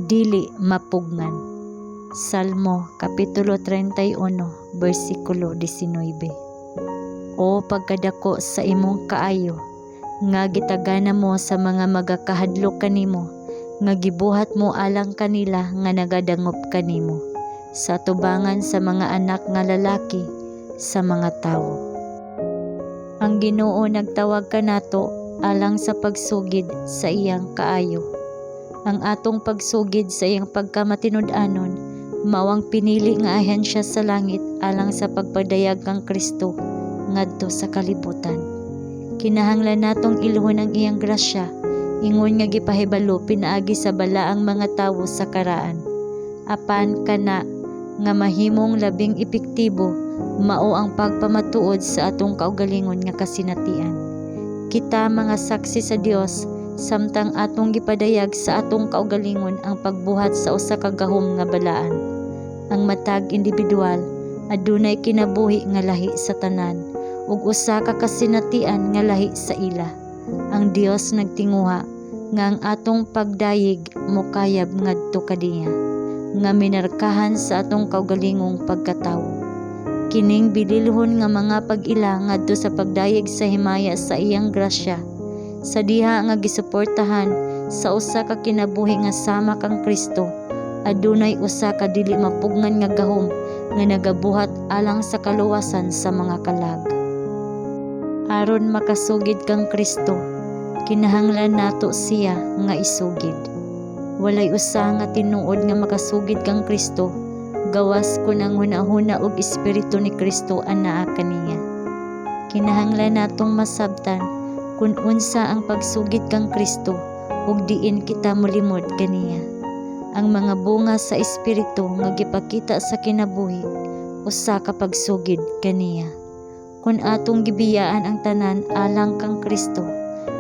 Dili mapugnan. Salmo Kapitulo 31, bersikulo 19. O pagkadako sa imong kaayo nga gitagana mo sa mga magakahadlok kanimo, nga gibuhat mo alang kanila nga nagadangop kanimo, sa atubangan sa mga anak nga lalaki sa mga tawo. Ang Ginoo nagtawag kanato alang sa pagsugid sa iyang kaayo. Ang atong pagsugid sa iyang pagkamatinud-anon mao ang pinili nga ahensya sa langit alang sa pagpadayag kang Kristo ngadto sa kalibutan. Kinahanglan natong ilhon ang iyang grasya ingon nga gipahibalo pinaagi sa balaang mga tawo sa karaan. Apan kana nga mahimong labing epektibo mao ang pagpamatuod sa atong kaugalingon nga kasinatian. Kita mga saksi sa Dios samtang atong gipadayag sa atong kaugalingon ang pagbuhat sa usa ka gahom nga balaan. Ang matag individual adunay kinabuhi nga lahi sa tanan ug usa ka kasinatian nga lahi sa ila. Ang Dios nagtinguha nga ang atong pagdayeg mokayab ngadto kaniya nga minarkahan sa atong kaugalingong pagkatawo. Kining bililhon nga mga pag-ila ngadto sa pagdayeg sa himaya sa iyang grasya sa diha nga gisuportahan sa usa ka kinabuhi nga sama kang Kristo, adunay usa ka dili mapugnan nga gahom nga nagabuhat alang sa kaluwasan sa mga kalag. Aron makasugid kang Kristo, kinahanglan nato siya nga isugid. Walay usa nga tinuod nga makasugid kang Kristo gawas kun ang hunahuna ug espiritu ni Kristo anaa kaniya. Kinahanglan natong masabtan kun unsa ang pagsugid kang Kristo ug diin kita molimod kaniya. Ang mga bunga sa espiritu nga gipakita sa kinabuhi usa ka pagsugid kaniya. Kun atong gibiyaan ang tanan alang kang Kristo,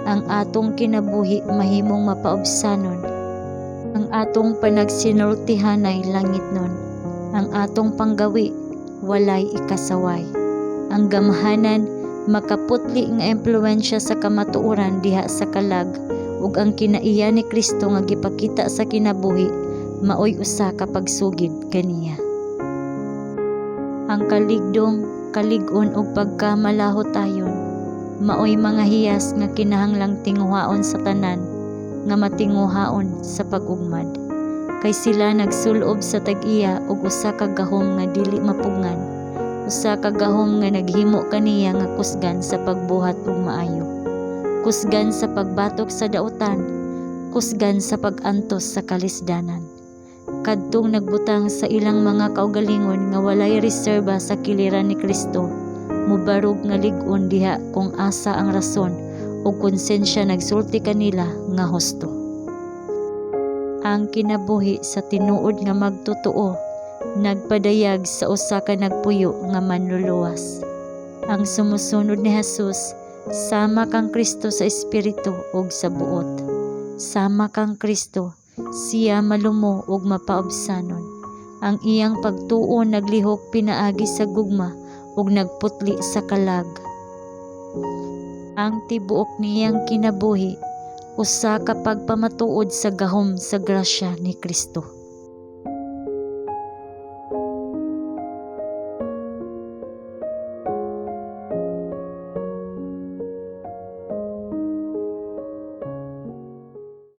ang atong kinabuhi mahimong mapaubsanon. Ang atong panagsinultihanay langitnon. Ang atong panggawi walay ikasaway. Ang gamhanan makaputli nga impluwensya sa kamatuoran diha sa kalag ug ang kinaiya ni Kristo nga gipakita sa kinabuhi maoy usa ka pagsugid kaniya. Ang kaligdong, kalig-on ug pagkamalahotayon maoy mga hiyas nga kinahanglang tinguhaon sa tanan nga matinguhaon sa pag-ugmad. Kay sila nagsulob sa tag-iya og usa ka gahom nga dili mapugnan, usa ka gahom nga naghimo kaniya nga kusgan sa pagbuhat og maayo, kusgan sa pagbatok sa dautan, kusgan sa pag-antos sa kalisdanan. Kadtong nagbutang sa ilang mga kaugalingon nga walay reserba sa kiliran ni Kristo, mobarog nga lig-on diha kung asa ang rason ug konsensya nagsulti kanila nga husto. Ang kinabuhi sa tinuod nga magtotoo nagpadayag sa usa ka nagpuyo nga Manluluwas. Ang sumusunod ni Jesus sama kang Kristo sa espiritu ug sa buot. Sama kang Kristo, siya malumo ug mapaubsanon. Ang iyang pagtuo naglihok pinaagi sa gugma ug nagputli sa kalag. Ang tibuok niyang kinabuhi usa ka pagpamatuod sa gahom sa grasya ni Kristo.